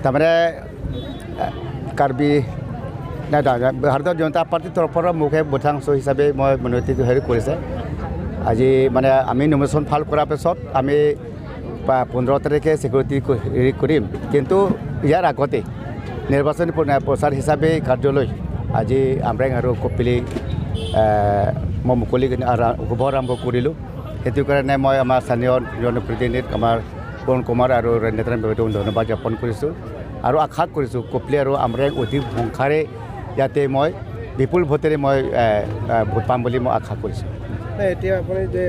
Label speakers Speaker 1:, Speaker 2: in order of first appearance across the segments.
Speaker 1: তাৰমানে কাৰ্বি নাই, ভাৰতীয় জনতা পাৰ্টীৰ তৰফৰ পৰা মোকহে ভোটাংশ হিচাপে মই মনোনীত হেৰি কৰিছে। আজি মানে আমি নমিনেশ্যন ফাইল কৰাৰ পিছত আমি 15 তাৰিখে ছিকিউৰিটি হেৰি কৰিম। কিন্তু ইয়াৰ আগতে নিৰ্বাচনী প্ৰচাৰ হিচাপে কাৰ্যালয় আজি আমৰেং আৰু কপিলি মই মুকলি শুভাৰম্ভ কৰিলোঁ। সেইটো কাৰণে মই আমাৰ স্থানীয় জনপ্ৰতিনিধি আমাৰ পৱন কুমাৰ আৰু নেত্ৰাম বাইদেউক ধন্যবাদ জ্ঞাপন কৰিছোঁ আৰু আশা কৰিছোঁ কপিলি আৰু আমৰেং অধিক সংখ্যাৰে ইয়াতে মই বিপুল ভোটেৰে মই ভোট পাম বুলি মই আশা কৰিছোঁ।
Speaker 2: এতিয়া আপুনি যে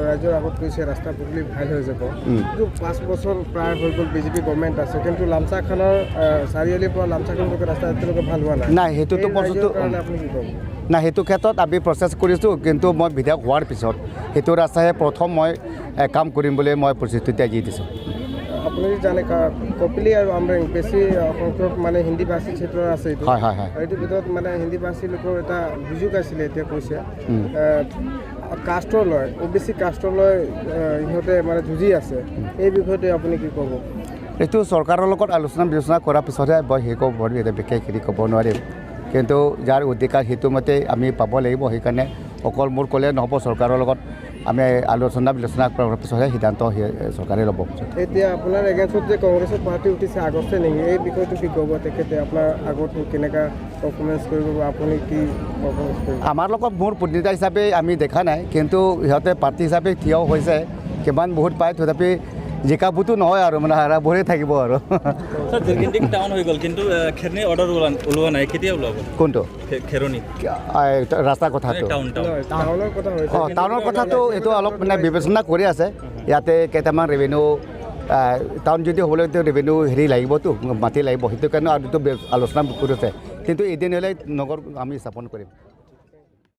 Speaker 2: ৰাইজৰ আগত কৈছে ৰাস্তা পদূলি ভাল হৈ যাব, কিন্তু 5 বছৰ প্ৰায় হৈ গ'ল বিজেপি গভৰ্ণমেণ্ট আছে, কিন্তু লামচাখানৰ চাৰিআলিৰ পৰা লামচাখনলৈকে ৰাস্তা এতিয়ালৈকে ভাল হোৱা নাই।
Speaker 1: নাই, সেইটোতো
Speaker 2: বস্তুটো আপুনি কি ক'ব?
Speaker 1: নাই, সেইটো ক্ষেত্ৰত আমি প্ৰচেছ কৰিছোঁ, কিন্তু মই বিধায়ক হোৱাৰ পিছত সেইটো ৰাস্তাহে প্ৰথম মই কাম কৰিম বুলি মই প্ৰতিশ্ৰুতি আজি দিছোঁ।
Speaker 2: আপুনি জানে কপিলি আৰু আমৰেং বেছি সংখ্যক মানে হিন্দী ভাষী ক্ষেত্ৰ আছে।
Speaker 1: হয় হয় হয়।
Speaker 2: এইটোৰ ভিতৰত মানে হিন্দী ভাষী লোকৰ এটা অভিযোগ আছিলে, এতিয়া কৈছে কাষ্টৰ লৈ, অ' বি চি কাষ্টৰ লৈ ইহঁতে মানে যুঁজি আছে, এই বিষয়টোৱে আপুনি কি ক'ব?
Speaker 1: এইটো চৰকাৰৰ লগত আলোচনা বিলোচনা কৰাৰ পিছতহে মই সেই ক'ব পাৰিম, এতিয়া বিশেষ হেৰি ক'ব নোৱাৰিম। কিন্তু যাৰ অধিকাৰ সেইটো মতে আমি পাব লাগিব, সেইকাৰণে অকল মোৰ ক'লে নহ'ব, চৰকাৰৰ লগত আমি আলোচনা বিলোচনা কৰাৰ পিছতহে সিদ্ধান্ত চৰকাৰে ল'ব।
Speaker 2: এতিয়া আপোনাৰ এগেইনষ্টত যে কংগ্ৰেছৰ পাৰ্টি উঠিছে আগষ্টে নেকি, এই বিষয়টো কি ক'ব? তেখেতে আপোনাৰ আগত কেনেকুৱা পাৰফৰ্মেঞ্চ কৰিব বা আপুনি কি পাৰফৰ্মেঞ্চ কৰিব?
Speaker 1: আমাৰ লগত মোৰ প্ৰতিনিধি হিচাপে আমি দেখা নাই, কিন্তু সিহঁতে পাৰ্টি হিচাপে থিয় হৈছে, কিমান বহুত পায় তথাপি জিকাবোৰতো নহয় আৰু মানে হাৰাবোৰে থাকিব আৰু।
Speaker 3: টাউন হৈ গ'ল, কিন্তু খেৰণি অৰ্ডাৰ ওলোৱা নাই, কেতিয়া ওলাব?
Speaker 1: কোনটো
Speaker 3: খেৰণি
Speaker 1: ৰাস্তাৰ কথাটো? অঁ, টাউনৰ কথাটো এইটো অলপ মানে বিবেচনা কৰি আছে। ইয়াতে কেইটামান ৰেভিনিউ টাউন যদি হ'বলৈ ৰেভিনিউ হেৰি লাগিবতো, মাটি লাগিব, সেইটো কাৰণে আৰু এইটো আলোচনা কৰিছে, কিন্তু এদিন হ'লে নগৰ আমি স্থাপন কৰিম।